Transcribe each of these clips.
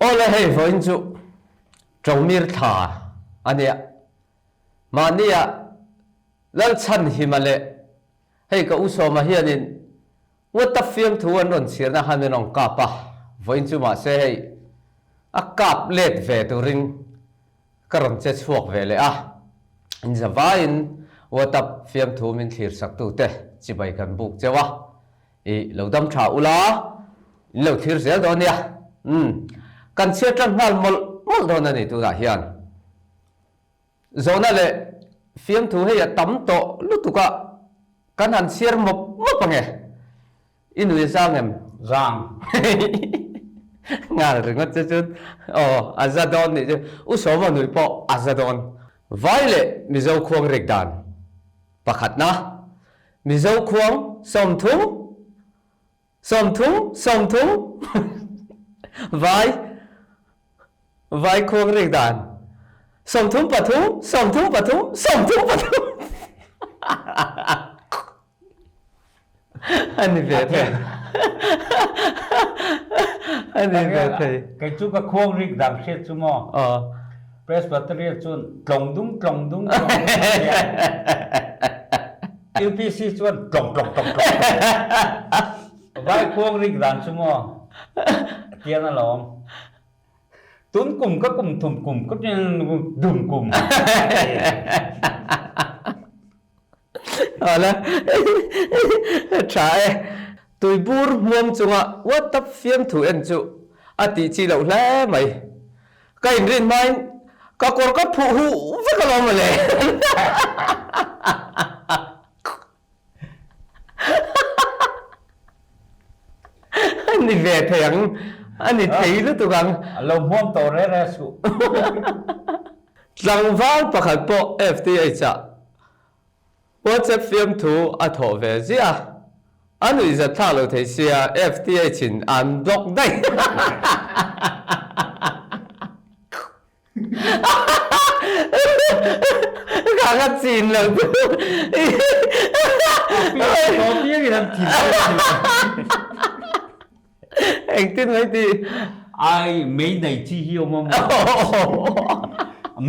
Awle hei vawiin chu Ṭomir thla a nia. Mahnia Lalchhanhima leh hei ka u Sawma hianin Ngawta fiamthu an rawn chhirna khan min rawn kap a, vawiin chu mahse hei a kap let ve turin ka rawn che chhuak ve leh a, in zavaiin WhatsApp fiamthu min thlir saktute chibai kan buk cheu a, i lo dam tha ula, in lo thlir zel dawn nia, umm kan chhiar tan nghal mawlh mawlh dawn a ni tunah hian. Zawhna leh fiamthu hei a tam tawh lutuk a, kan han chhiar mawp mawp ang e. I nui a zang em? Zang. Nghal ringawt che chuan aw a za dawn nih chu. U Sawma nui pawh a za dawn. Vai leh Mizo khuang rik dan pakhatna, Mizo khuang 30, 30, 30, Vai, Vai khuang rik dan 33, 33, 33. A ni ve thei. A ni ve thei. Kei chu ka khuang rik dan hriat chu maw? Presbyterian chuan tlawng dung tlawng dung tlawng dung a nia. UPC chuan tlawng tlawng tlawng tlawng tlawng. Vai khuang rik dan chu maw? Tian alawm. Tun kum ka kum thum kum ka dum kum. Awle tha e. Tuibur hmuam chunga WhatsApp fiamthu en chu a tih chi loh hle mai. Ka inrin hmain ka kawr ka phuh huh vek alawm mawle. A ni ve thei ang, a ni thei lutuk ang. A lo hmuam tawh re re suh. Tlangval pakhat pawh FTH-ah WhatsApp fiamthu a thawh ve ziah a, a nuihzat thlak lo thei sia FTH-in an block daih. Ka ka chin lo chu. Engtin mai ti? Ai mei nei chi hi awm a maw?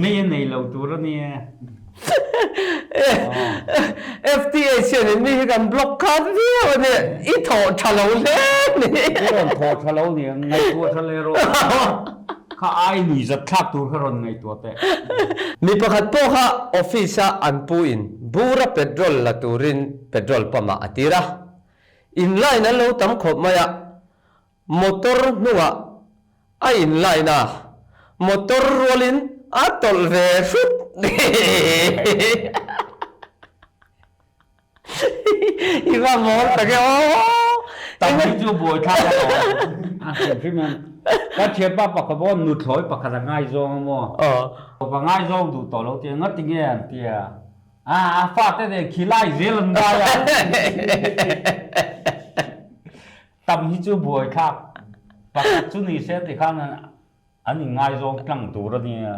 Mei a nei lo tur a nia. FTA hian in mi hi kan block khat viau a nia, i thawh tha lo hle ni. I rawn thawh tha lo nia, ngaihtuah tha leh rawh. Kha ai nui zat thlak tur kha rawn ngaihtuah teh. Mi pakhat pawh kha office a an pu in bura petrol la turin petrol pump ah a tir a. In line an lo tam khawp mai a, motor hnungah a in line a, motor rualin a tawlh ve hrut. I va mawl tak e aw. Tam hi chu buai thlak a lo. A hrim hrim em. Ka thianpa pakhat pawh nuthlawi pakhat a ngaizawng a maw. Ka ngaizawng duh tawh lo tia ngati nge an tia. A a fate nen khilai zel an ngai a. Tam hi chu buai thlak pakhat chu ni se ti khan an inngaizawng tlang tur a nia.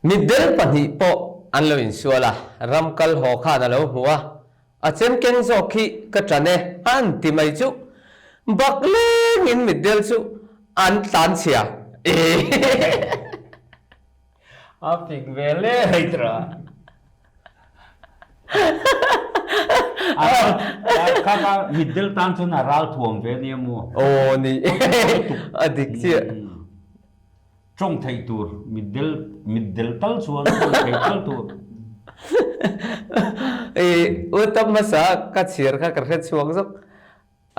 Mitdel pahnih pawh an lo insual a, ram kal haw khan a lo hmu a, a chem keng zawk khi ka ṭan e an ti mai chu bak lengin mitdel chu an tlan chhia. A fik ve le hei tura. Kha kha middle tan chuan a ral thuam ve nia maw? Aw ni a dik chiah. Tawng theih tur middle middle tal chuan tawng theih tal tur. I u tam hmasa ka chhir kha ka hre chhuak zawk.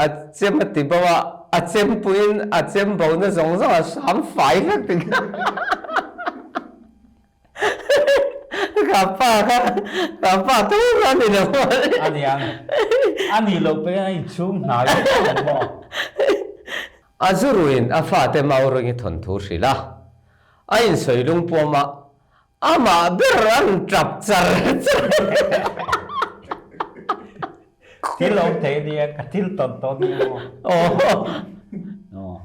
A chem a ti bo a, a chem puiin a chem bo na zawng zawng a hram fai vek ti kha. Ka pa kha, ka pa tho kha a ni lo maw? A ni ang, a ni loh pawhin a inchhung hnai vek ang maw? A zuruin a fate Mauringi thawnthu hrilh a, a insawi lungpuam a, Amah ber an tap char char. Thil awm thei a nia, ka thil tawn tawn nia maw. Aw.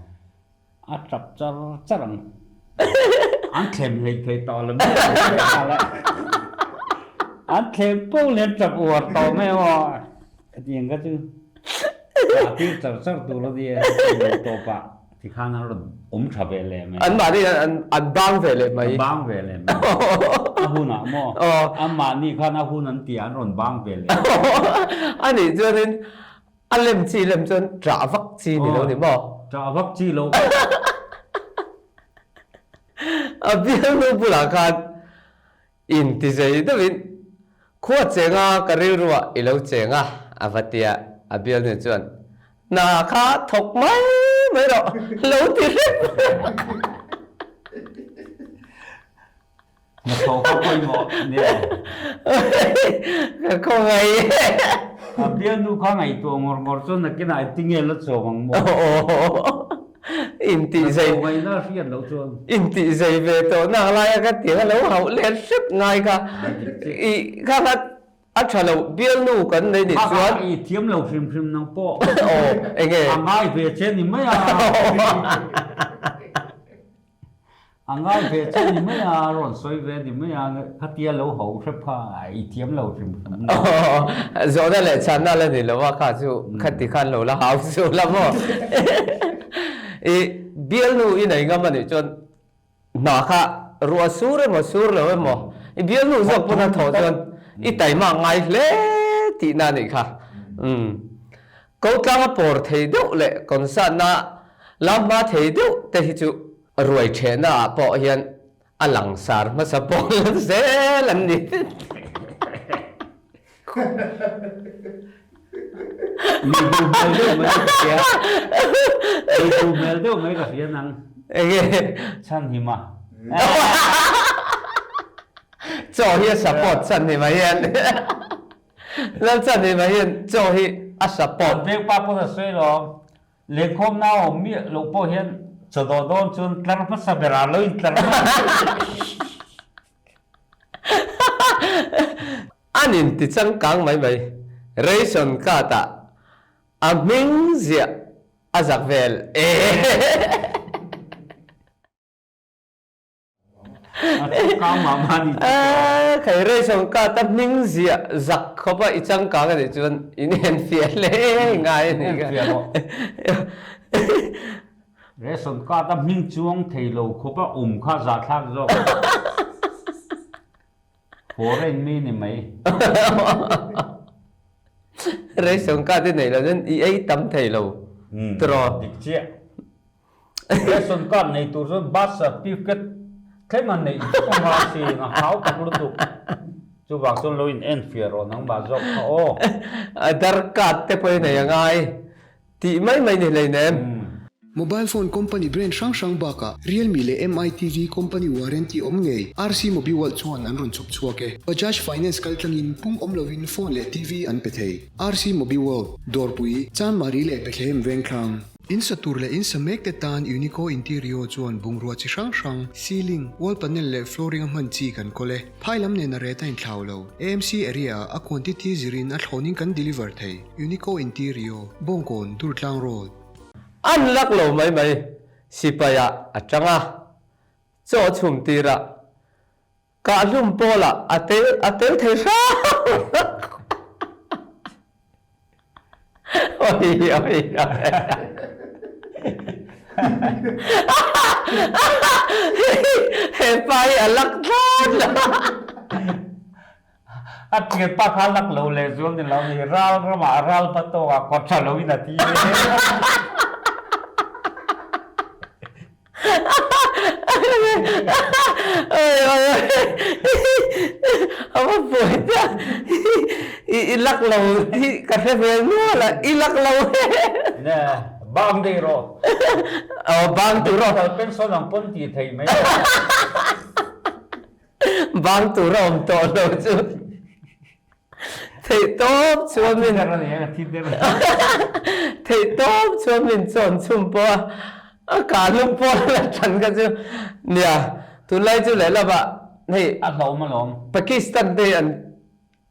A tap char char ang. An thlem hlei thei tawh lo mai a. An thlem poh leh an tap uar tawh mai a maw. Hetiang kha chu tah tir char char tur a nia, tawpah. Tikhan an rawn awm tha ve leh mai. An mahni an an bang ve leh mai. An bang ve leh mai. A hunah maw? An mahni khan a hun an tia an rawn bang ve leh. Anih chuanin a lem chi lem chuan ṭah vak chi ni lo ni maw? Ṭah vak chi lo. A bialnu bulah khan Inti zei deuhin, Khua chenga ka rilruah i lo cheng a, a va ti a, a bialnu chuan, Hna kha thawk mai mai rawh, lo ti hrep hrep a. Hna thawk kha pawimawh nia. Ka khawngaih e. A bialnu kha ngaihtuah ngawr ngawr chuan nakinah engtinge la chawm ang maw? Intih zei Ngaihna hriat loh chuan. Intih zei ve tawh nak laia ka ti kha lo hauh let hrep ngai kha i kha kha a tha lo bialnu kan nei nih chuan. I thiam lo hrim hrim nang pawh. Aw enge. A ngai ve che ni mai a. A ngai ve che ni mai a, rawn sawi ve ni mai a, khatia lo ho hrep kha i thiam lo hrim hrim lo. Zawhna leh chhanna la ni lo a, kha chu khati khan lo la hau chu la maw. I bialnu i nei ngam a nih chuan hna kha ruah sur emaw sur lo emaw i bialnu zawk pawn a thawh chuan i taima ngai hle tihna a nih kha. Ko tlanga pawr thei deuh leh concert-na la hma thei deuh te hi chu ruai thehna ah pawh hian a langsar hmasa pawl zel an ni. Mi duh hmel deuh mai ka hria. Mi duh hmel deuh mai ka hria nang. Enge? Chhanhima. Chaw hi a support chhanhima hian. Lalchanhima hian chaw hi a support. Kan veng pa pawn a sawi lo. Lengkhawm nau awm miah loh pawh hian chaw dawh dawn chuan tlar hmasa berah lo in tlar hmasa. An in ti changkang mai mai. Ration card ah a hming ziah a zak vel e. Khai ration card a hming ziah zak khawp a i changkang a nih chuan in enfiah hle ngai a nih kha. Ration card a hming chuang thei lo khawp a awm kha zahthlak zawk a. Foreign mi ni mai. Ration card i neih loh chuan i ei tam thei lo tiraw. Dik chiah. Ration card nei tur chuan birth certificate thleng a neih vek a ngai sin, a hau tak lutuk. Chuvang chuan lo in enfiah rawh nangmah zawk kha aw. Aadhar card te pawh i nei a ngai tih mai mai ni hleinem. Mobile phone company brand hrang hrang bakah Realme leh MITV company warranty awm ngei RC Mobiworld chuan an rawn chhawp chhuak e. Bajaj Finance kaltlangin pung awm lovin phone leh TV an pe thei. RC Mobiworld, Dawrpui, Chanmari leh Bethlehem Vengthlang. In sa tur leh in sa mek te tan Unico Interior chuan bungrua chi hrang hrang, ceiling, wall panel leh flooring a hman chi kan kawl e. Phai lam nen a ret a inthlau lo. AMC area ah a quantity zirin a thlawnin kan deliver thei. Unico Interior, Bawngkawn, Durtlang Road. An lak lo mai mai, sipai ah a tang a, chaw chhum tir a, Kahhlum pawlah a tel a tel thei hrang Oi oi oi He pa hi a lak tlat lo. A thianpa kha lak lo leh zual ni lo ni ral ramah ral va tawkah kawt tha loin a ti ve. A va buai ta i lak lo hi ka hre ve nual a i lak lo he Ne bang dei rawh aw bang tur aw kal pension ang pawn ti thei mai bang tur a awm tawh lo chu Theih tawp chuan min Theih tawp chuan min chawn chhum pawh a, a kah hlum pawh a la tan kha chu nia tunlai chu lehlamah hei A hlauhawm alawm. Pakistan te an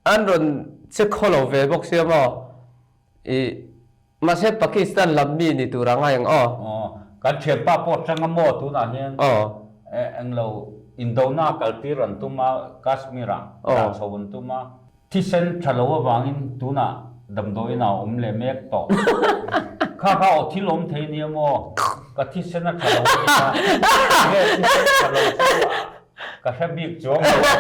an rawn che khaw lo ve bawk sia maw i mahse Pakistan lam mi ni tur a ngai ang aw. Aw kan thianpa pawh tang a maw tunah hian Aw. Englo indona kaltir an tum a Kashmir ah dah chho an tum a. Thisen tha lo avangin tunah damdawiin ah awm leh mek tawh. Kha kha aw thil awm thei nia maw? Ka thisen a tha lo a nia. Nge thisen tha lo chu ka hre bik chuang lo a.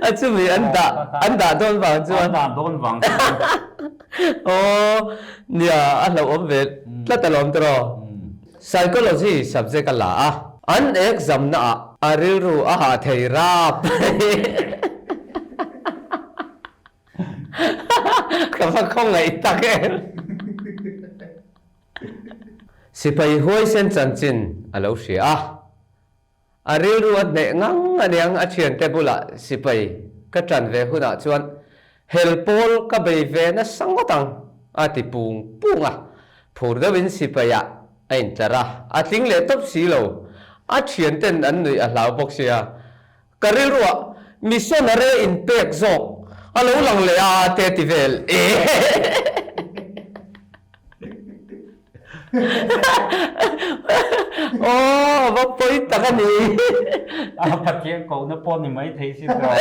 A chumi an dah an dah dawn vang chuan. An dah dawn vang chuan. Aw nia a hlauhawm ve tlat alawm tiraw. Psychology subject a la a. An exam na ah a rilru a hah thei rap. Ka va khawngaih tak em. Sipai huaisen chanchin a lo hria a, a rilru a hneh ngang aniang a thiante bulah sipai ka tan ve hunah chuan hel pawl ka bei ve nasa ngawt ang a ti pung pung a, phur deuhin sipaiah a intlar a, a tling leh tawp si lo, a thianten an nuih a hlau bawk sia, Ka rilruah missionary inpek zawk a lo lang leh a te ti vel e. Aw a va pawi tak a ni. A Pathian kohna pawh ni mai thei sin rawh.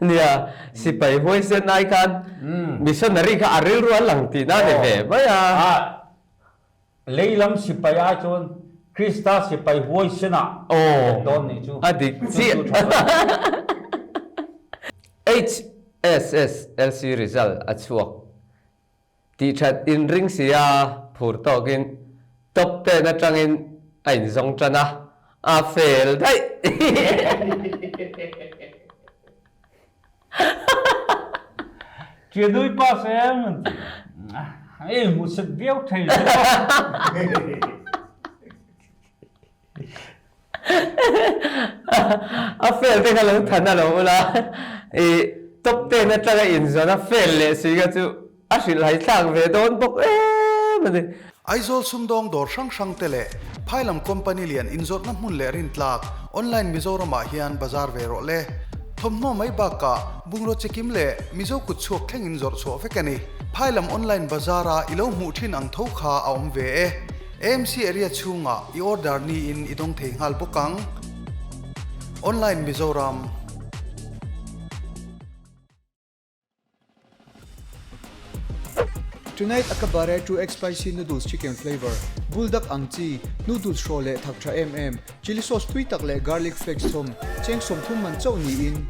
Nia, sipai huaisen ai khan missionary kha a rilru a lang tihna a ni ve mai a. Lei lam sipai ai chuan Krista sipai huaisenah let dawn nih chu A dik chiah. HSSLC result a chhuak tih that in ring sia phur tawkin top ten atangin a inzawng tan a, a fail daih. Ṭianui pass em an ti. Ei hmu set viau thei lo. A fail te kha lo than a lo ula. I top ten atanga inzawn a fail leh si kha chu a hrilhhai thlak ve dawn bawk em a ni. Aizawl sumdawng dawr hrang hrang te leh phailam company lian inzawrhna hmun leh rintlak online Mizoramah hian bazar ve rawh le. Thawmhnaw mai bakah bungraw chikim leh Mizo kut chhuak thleng in zawrh chhuah vek a ni. Phailam online bazar a i lo hmuh thin ang tho kha a awm ve e. AMC area chhungah i order niin i dawng thei nghal bawk ang. Online Mizoram. Tonight a ka bare 2X spicy noodles chicken flavour, buldak ang chi, noodles hraw leh thak tha em em, chilli sauce tui tak leh garlic flakes thawm, cheng 30 man chauh niin.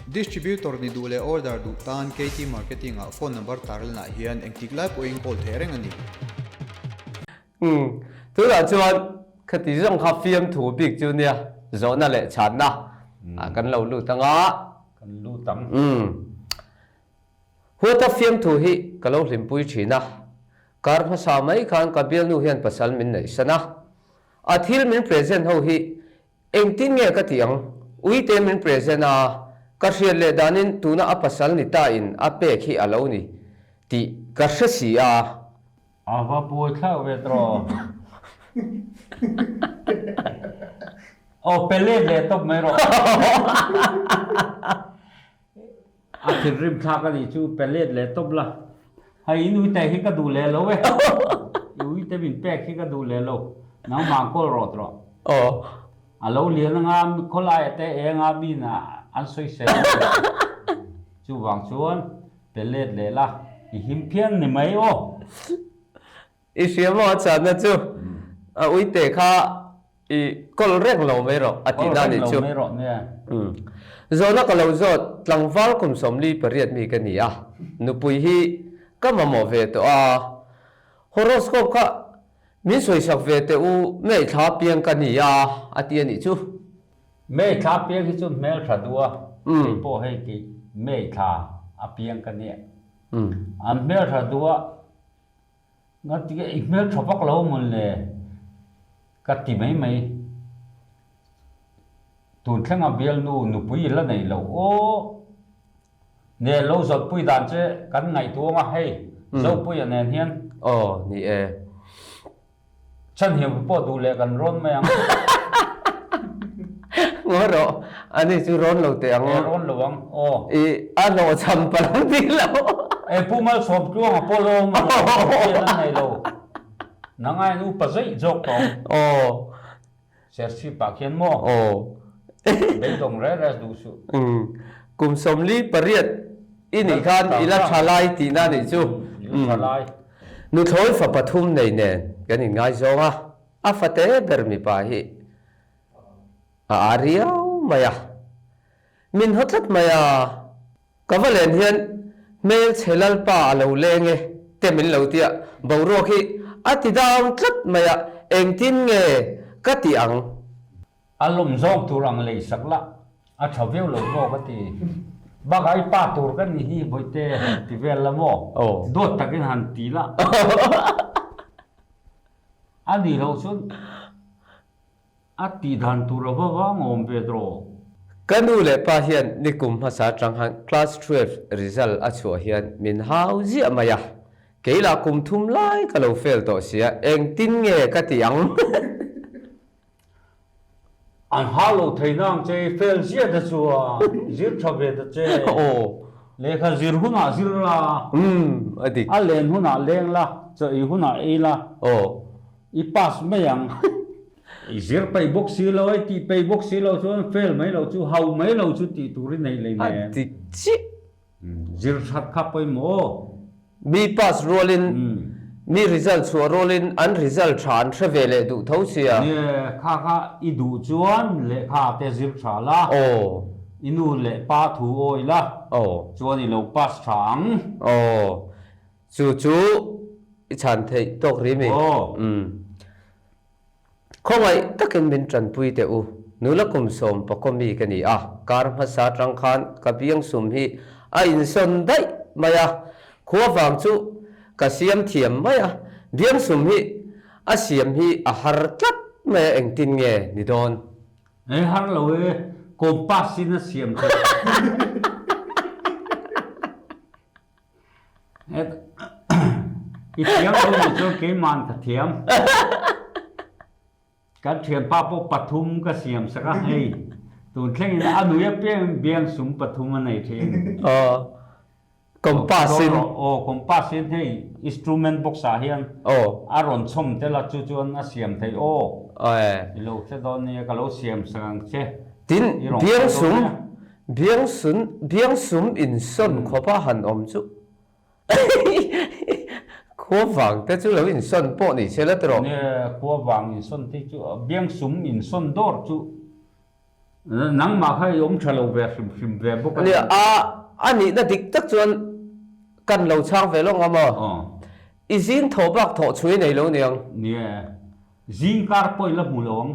Distributor ni duh leh order duh tan KT Marketing ah phone number tarlanah hian engtik lai pawhin call theih reng a ni. Umm, tunah chuan khati zawng kha fiamthu bik chu nia, zawhna leh chhanna kan lo lut anga. Kan lut ang. Umm. Huata fiamthu hi ka lo hlimpui thin a. Kar hmasa mai khan ka bialnu hian pasal min neih san a. A thil min present ho hi engtin nge ka tih ang? Uite min present a, ka hriat leh danin tuna a pasal ni ta in a pek hi a lo ni tih ka hre si a. A va buai thlak ve tawh. Aw pe let leh tawp mai rawh. A thinrim thlak a nih chu pe let leh tawp la. Hei in uite hi ka duh leh lo e. I uite min pek hi ka duh leh lo. Nangmah kawl rawh tawh. Aw. A lo lian anga khawlai te eng a mi na an sawi sawi a ni. Chuvang chuan Pe let leh la, i him phian ni mai aw. I hria maw a chhanna chu a uite kha i kawl reng lo mai rawh a tih na nih chu. Kawl reng lo mai rawh nia. Zawhna ka lo zawt, tlangval kum 48 mi ka ni a, nupui hi ka mamawh ve tawh a, horoscope kha min sawisak ve teh u, May thla piang ka ni a a ti a nih chu. May thla piang hi chu hmel tha duh a, kei pawh hei kei May thla a piang ka nia. An hmel tha duh a, ngatinge i hmel tha vak lo mawn le ka ti mai mai. Tun thlenga bialnu nupui i la nei lo aw. Nen lo zawtpui dan che kan ngaihtuang a hei Zopuia nen hian. Aw ni e. Chhanhiam pawh duh leh kan rawn mai ang. Ngaw rawh, ani chu rawn lo teh ang. E rawn lo ang, aw. I a hlawh chham pa lo ti lo. E Pu Malsawmtluanga pawh lo awm ang, hian an nei lo. Nangaiin upa zeih zawk tawh ang. Aw. Serchhip ah khian maw? Aw. Beidawng reh reh duh suh. Umm. Kum 48 i nih khan i la tha lai tihna nih chu. I la tha lai. Nuthlawi fa pathum nei nen kan inngaizawng a, a fate ber mipa hi a â riau mai a. Min haw tlat mai a, ka va len hian hmelchhe lalpa a lo leng e te min lo tia, boruak hi a ti dang tlat mai a, engtin nge ka tih ang? A lawm zawng tur ang lei sak la, a tha viau lo maw ka ti. Bakah i pa tur ka ni hi Bawihte han ti vel la maw? Duat takin han ti la. A nih loh chuan a tih dan tur a va vang awm ve tawh. Ka nu leh pa hian nikum hmasa atang han class 12 result a chhuah hian min hau ziah mai a, kei lah kum thum lai ka lo fail tawh sia, engtin nge ka ti ang? An hau lo thei na ang che i fail ziah te chu a zir tha ve ta che. Lehkha zir hunah zir la, a len hunah leng la, chaw ei hunah ei la, i pass mai ang. I zir peih bawk si lo, i tih peih bawk si lo chuan fail mai lo chu, hau mai lo chu tih tur i neih lei nen. A dik chiah. Zir that kha pawimawh. Mi pass rualin, mi result chhuah rualin an result tha an hre ve leh duh tho sia. Nie, kha kha i duh chuan lehkha te zir tha la. Aw. I nu leh pa thu awi la. Aw. Chuan i lo pass tha ang. Aw. Chu chu i chhan theih tawk ri mi. Aw. Umm. Khawngaih takin min tanpui teh u, nula kum sawm pakaw mi ka ni a, kar hmasa atang khan ka biangsum hi a insawn daih mai a, khua vang chu ka siam thiam mai a, biangsum hi a siam hi a har tlat mai a, engtin nge ni dawn? E har lo e, compass in a siam theih. I thiam lo nih chuan keima'n ka thiam. Kan thianpa pawh pathum ka siam sak a, hei tun thlengin a nui apiangin biang sum pathum a nei thin. Aw, compass in. Aw, compass in hei instrument box ah hian a rawn chhawm tel a, chu chuan a siam theih aw. I lo hre dawn nia, ka lo siam sak ang che. Tin, biang sum Biangsun, biangsum insawn khawpa han awm chu khua vang te chu lo insawn pawh ni se la tawh. Nia, khua vang insawn te chu biangsum insawn dawr chu nangmah kha i awm tha lo ve hrim hrim ve bawk a ni. Nia, a a nihna dik tak chuan kan lo chhang ve lawng a maw? I zing thawh bak thawh chhui nei lo niang. Nia, Zing kar pawh i la hmu lo ang.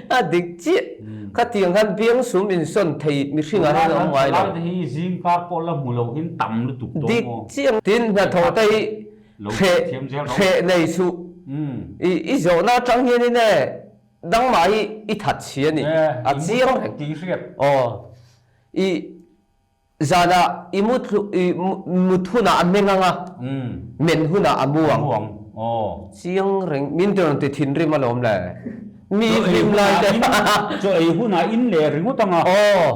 A dik chiah. Khatiang khan biangsum insawn thei mihring ah hian a awm ngai lo. Tunlai te hi zing kar pawh la hmu lo hin tam lutuk dawn Dik chiah. Tin hnathawh te hi hreh hreh nei suh. I i zawhna atang hian in e dangmah hi i that chhi a ni. A chiang reng. Aw. I Zanah i mut i mut hunah a meng ang a, men hunah a mu ang. Chiang reng, min ti rawn ti thinrim alawm le. Mi hlim lai te. Chaw ei hunah in leh ringawt ang a. Aw.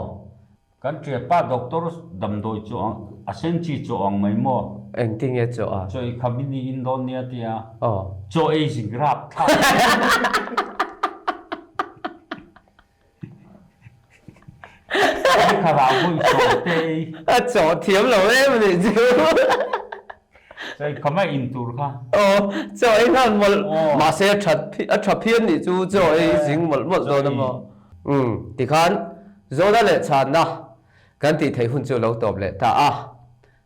Kan ṭiapa doctor damdawi chaw ang, a sen chi chaw ang mai maw? Engtinge chaw a? Chaw ei kham i ni in dawn nia tia. Aw. Chaw ei zing rap thlak. A chaw thiam lo em a nih chu. Chaw kham a in tur kha. Aw, chaw ei nghal mawlh. Mahse a that a tha phian nih chu chaw ei zing mawlh mawlh dawn a maw. Umm, tikhan Zawna leh chhanna kan tih theih hun chu lo tawp leh ta a.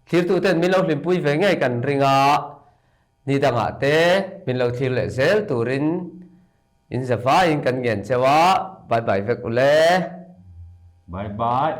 Thirtuten min lo hlimpui ve ngei kan ring a, ni dangah te min lo thlir leh zel turin In zavaiin kan ngen cheu a, bye bye vek ule. Bye bye.